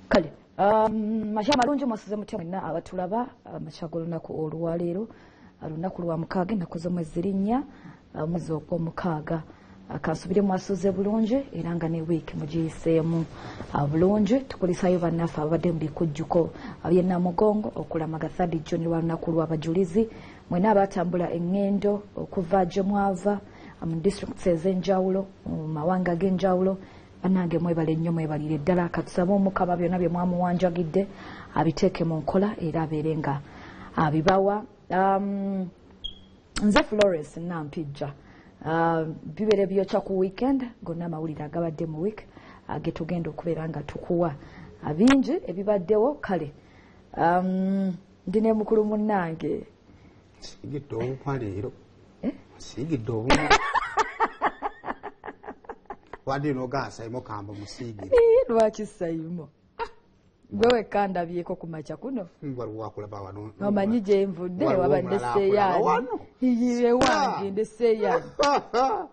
Kale makya malungi, mwasuze mutya mwenna abatulaba amakya g'olunaku olwaleero, lunaku lwa mukaaga, ennaku z'omwezi 4, omwezi ogw'omukaaga. Kansubire mwasuze bulungi era nga ne wiiki mugiyiseemu bulungi. Tukulisayo bannaffe ababadde mu bikujjuko by'e Namugongo okulamaga 3 June lwa lunaku lw'abajulizi. Mwena abatambula eŋŋendo okuva gye mwava mu districts ez'enjawulo, mu mawanga g'enjawulo, bannange mwebale nnyo, mwebalire ddala. Katusabe Omukama byonna bye mwamuwanjagidde abiteeke mu nkola era abeere nga abibawa. Nze Florence Nampijja. Bibeere byokya ku weekend gonna, amawulire agabadde mu week getugenda okubeera nga tukuwa, bingi ebibaddewo. Kale ndi ne mukulu munnange. Siigidde obumwa leero. Eh? Siigidde obumwa wadde nogaa Saimo kamba musiigire. Lwaki Saimo? Gwe wekka ndabyeko ku makya kuno. Waliwo akulaba wano. Omanyi gye nvudde? Waliwo wabadde omulala seeyaani. akulaba wano. Ewange ndeseeyaani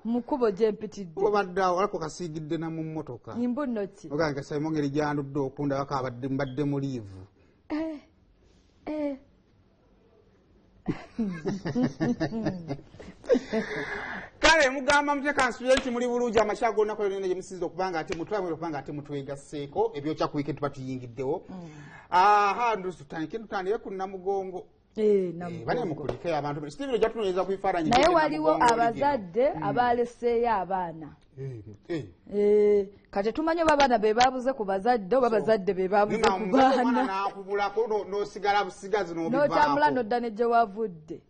mu kkubo gye mpitidde. Obadde awo alako kasiigidde na mu mmotoka. Mbuno ki? Ogange Saimo ngeri gyandudde okundabako abadde mbadde mu leave. Eh, eh. Kale mugamba mutya? Kansubire nti muli bulungi amakya g'olunaku lwonna gye musinza okubanga ate mutwamwe okubanga ate mutwegasseeko ebyokya ku weekend tuba tuyingiddewo. Aha, tutandike, tutandike ku Namugongo. Eh, Eh, bane Namugongo. Mukulike abantu Steven ojja tunoonyeza ku bifaananyi naye by'e waliwo Namugongo. abazadde abaleseeyo abaana. Eh. Eh, kati tumanyi oba abaana be babuze ku bazadde oba bazadde be babuze Nina ku omuzadde omwana baana. n'akubulako n'osigala busigazi n'otambula n'obivaako. n'odda ne gye wavudde.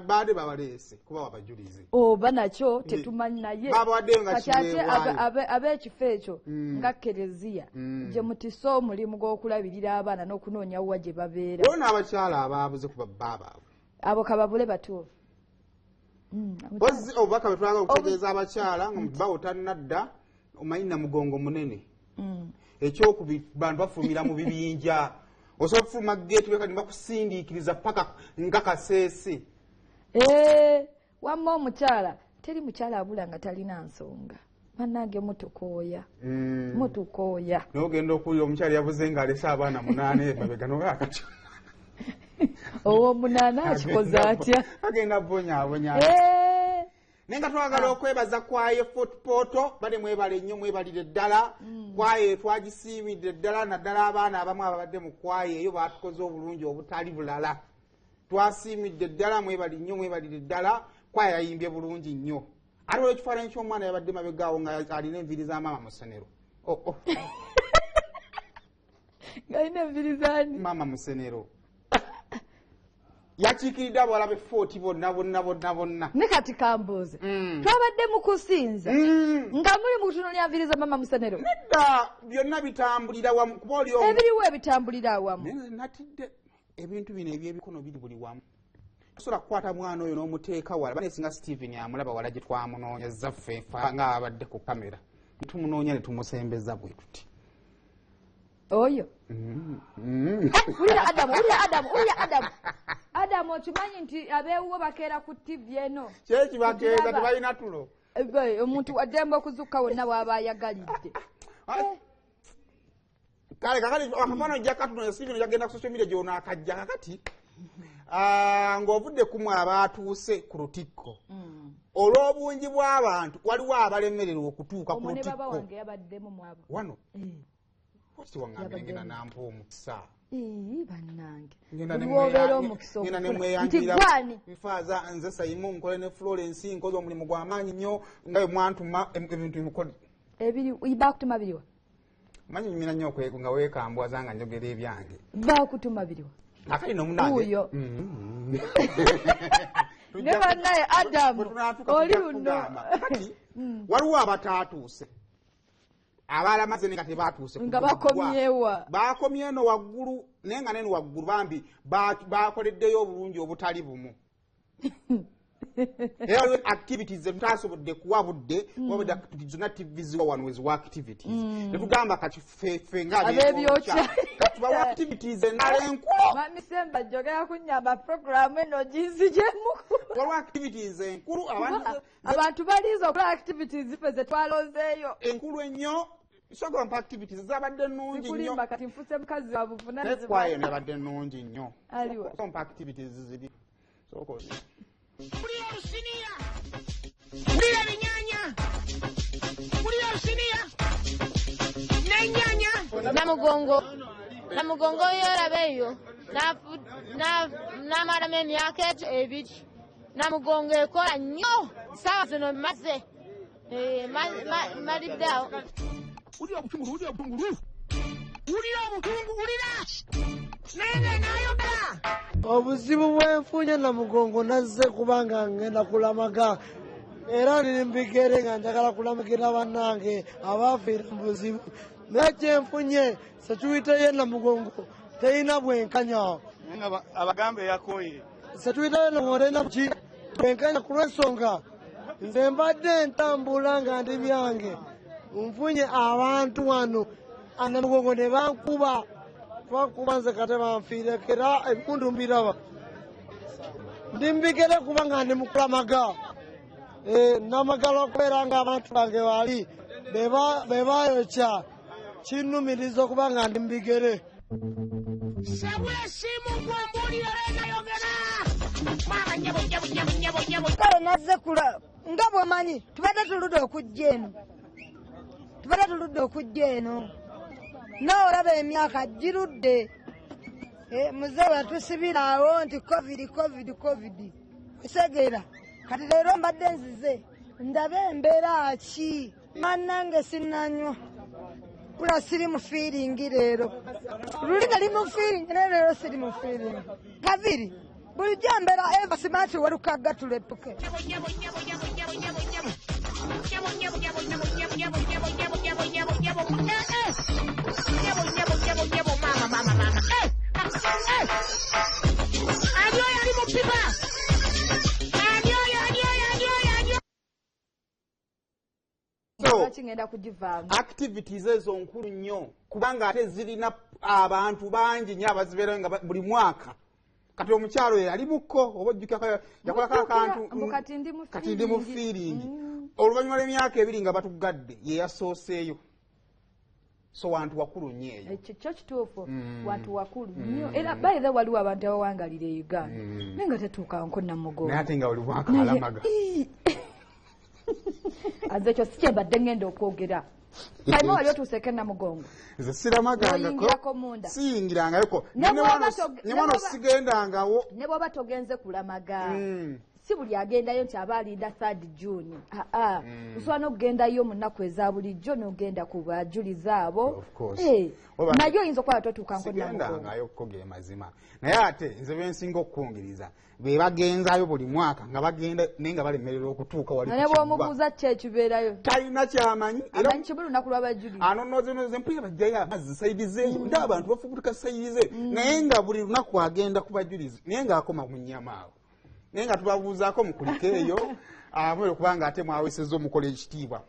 Baade babaleese kuba wabajulizi. Oba nakyo tetumanyi naye. Babawaddeyo nga kati ate kiweebwayo. ab'ekifo ekyo nga kereziya gye mutise omulimu gw'okulabirira abaana n'okunoonya wa gye babeera. Waliwo n'abakyala abaabuze ku babba baabwe. Abo kababule batuufu. Ozzi obubaka bwe twagala okutegeeza abakyala nga bawo tannadda, omanyi Namugongo munene. Ekyokubiri, bantu bafulumira mu bibinja, osobola okufuluma geeti weka ne bakusindiikiriza paka nga Kaseese. Eh, wamma omukyala, teri mukyala abula nga talina nsonga. Bannange mutukooya, mutukooya. Naye ogenda okuwulira omukyala yabuze ng'alese abaana munaana emabega nokati. Ow'omunaana akikoze atya? Agenda bonyaabonya. Eh, Naye nga twagala okwebaza kwaye Fort Portal, bale mwebale nnyo, mwebalire ddala. Kwaye twagisiimidde ddala, naddala abaana abamu ababadde mu kwaye eyo batukoze obulungi obutali bulala. Twasiimidde ddala, mwebali nnyo, mwebalire ddala. Kwaye yayimbye bulungi nnyo. Ate waliwo ekifaananyi ky'omwana yabadde mabegaawo nga alina enviiri za maama Musenero. Oh. Ng'alina enviiri zaani? Maama Musenero yakiikiridde abawala b'e Fort bonna bonna bonna bonna. Ne kati kambuuze, twabadde mu kusinza nga muli mu kutunulya nviiri za mama Musenero? Nedda, byonna bitambulira wamu kuba oli Ebiriwo ebitambulira awamu. Naye nze natidde ebintu bino ebyebikono biri buli wamu. Tosobola kukwata mwana oyo n'omuteeka wala bane. Singa Steven amulaba wala gye twamunoonyeza ffe nga abadde ku kamera netumunoonya ne tumusembeza bwe tuti. Oyo. Eh, wulira Adamu, wulira Adamu, wulira Adamu. Adamu, okimanyi nti abeewuwo bakeera ku TV eno? Kyekibakeeza. Kugiraba. Tebalina tulo. Eh, omuntu waddembe okuzuukuka wonna w'aba ayagalidde. Ah, kale kakati akafaananyi ojja katunonya Steven, ojja ku social media gyono akajja kakati. Ah, ng'ovudde kumwe abaatuuse ku lutikko, olw'obungi bw'abantu waliwo abalemererwa okutuuka ku Omwo ne baba lutikko. wange yabaddemu mwabo. Wano Eh. si waŋŋambye ngenda nampa omukisa. Ii, bannange, Ngenda buli ne wobeera omukisa ngenda ne okufuna nti mweyanjulira. gwani. Nfaaza nze Saimo, nkole ne Florence, nkoze omulimu gw'amaanyi nnyo nga bwe mwantuma ebintu bikole. Ebiri bakutuma biriwa? Manyi nyumira nnyo nga weekambwaza nga njogera ebyange. Bakutuma biriwa? Akali nomunange. Wuuyo. Ne bannaye Adamu, oli luno. Kati waliwo abataatuuse abalamaze nga tebatuuse ku Nga guggwa. bakomyewa? Bakomye eno waggulu, naye nga neno waggulu bambi bakoleddeyo obulungi obutali bumu. Era waliwo activities zetutasobodde kuwa budde kuba budde activities zonna TV ziwa wano weziwa activities, netugamba kati ffe nga Ab'ebyokya. kati tubawa activities endala enkulu. Mami Semba jogera kunyamba programu eno ginzijemu. Waliwo activities enkulu abantu Abantu balinze okola activities ffe ze twalonzeeyo. Enkulu ennyo. Sooka mpa activities zabadde nnungi nnyo. Sikulimba, kati nfuse mukazi wa buvunaanyizibwa. Nekwayo nabadde nnungi nnyo. Aliwa? Sooka mpa activities ziri. Sooka Wulira olusiniya, wulira ebinyaanya, wulira olusiniya n'ennyaanya. Namugongo, Namugongo yoraba eyo n'amalamu emyaka egyo 2. Namugongo ekola nnyo, saawa zino maze malidde awo. Wulira obutungulu, wulira obutungulu, wulira obutungu, wulira naye nga naayogera. Obuzibu bwenfunye Namugongo, nazze kubanga ngenda kulamaga, era niri mbigere nga njagala kulamagira bannange abaafiira mu buzibu, naye kyenfunye security ye Namugongo terina bwenkanya. Abagambe yakoye. Security ye Namugongo terina ki bwenkanya, ku lw'ensonga nze mbadde ntambula nga ndi byange, nfunye abantu wano Namugongo ne bankuba, twakuba nze kate banfiirekera ebimundu mbiraba, ndi mbigere kubanga ndi mukulamaga. Namagala okubeera nga abantu bange bali bebayokya, kinnumiriza okuba nga ndi mbigere. Sabula essimu gwembuulira nayogera maama nyabo nyabo nyabo nyabo nyabo. Kale nazze kula nga bw'omanyi tubadde tuludde okujja eno, tubadde tuludde okujja eno, naawe olaba emyaka girudde. Muzeeyi watusibira awo nti COVID, COVID, COVID, osegeera. Kati leero mbadde nzize ndabe embeera ki, mannange sinnanywa kula, siri mu feeling leero. Luli nali mu feeling, naye leero siri mu feeling. Kaviri bulijjo mbeera eva simanti walukaga tulepuke. Nyabo nyabo nyabo nyabo nyabo nyabo nyabo nyabo nyabo nyabo nyabo nyabo nyabo nyabo nyabo nyabo nyabo eh eh nyabo nyabo nyabo nyabo mama mama mama eh eh ani oyo ali mu pipa, ani oyo, ani oyo, ani oyo, ani So Lwaki ngenda kugivaamu? Activities ezo nkulu nnyo, kubanga ate zirina abantu bangi nnyo abazibeerayo nga buli mwaka. Kati omukyalo oyo yali mukko, oba ojjukirako yakolako akantu. Mbu kati ndi mu Kati ndi mu feeling. Feeling. Oluvannyuma lw'emyaka 2 nga batugadde, ye yasooseeyo. So wantu wakulu nnyo eyo. Ekyo kyo kituufu, wantu wakulu nnyo. Era by the way, waliwo abantu abawangalira e Uganda naye nga tetuukanko Namugongo. Naye ate nga buli mwaka alamaga. Aze ekyo si kyembadde ngenda okwogera. Kaimu wali otuuseeko e Namugongo? Nze siramagangako. N'oyingirako munda? Siyingirangayoko. Ne Ne ne wano sigendangawo. Ne bw'oba togenze kulamaga, si buli agendayo nti aba alinda 3rd June. Aa, osobola n'okugendayo mu nnaku eza bulijjo n'ogenda ku bajulizi abo. Of course. Naye oyinza okuba totuukanko Namugongo. Sigendangayo ko, ge mazima. Naye ate nze bensinga okukungiriza be bagenzayo buli mwaka, nga bagenda naye nga balemererwa okutuuka wali Naye ku kiggwa. bw'omubuuza ki ekibeerayo, Talina kyamanyi era. Amanyi kimu lunaku lw'abajulizi. Anonoze mpulira bajjayo amazzi side zeeyo, nti abantu bafubutuka side ze, naye nga buli lunaku agenda ku bajulizi, naye ng'akoma mu nnyama awo, naye nga tubabuuzaako mukulike eyo amwere, kubanga ate mwawesezza omukola ekitiibwa.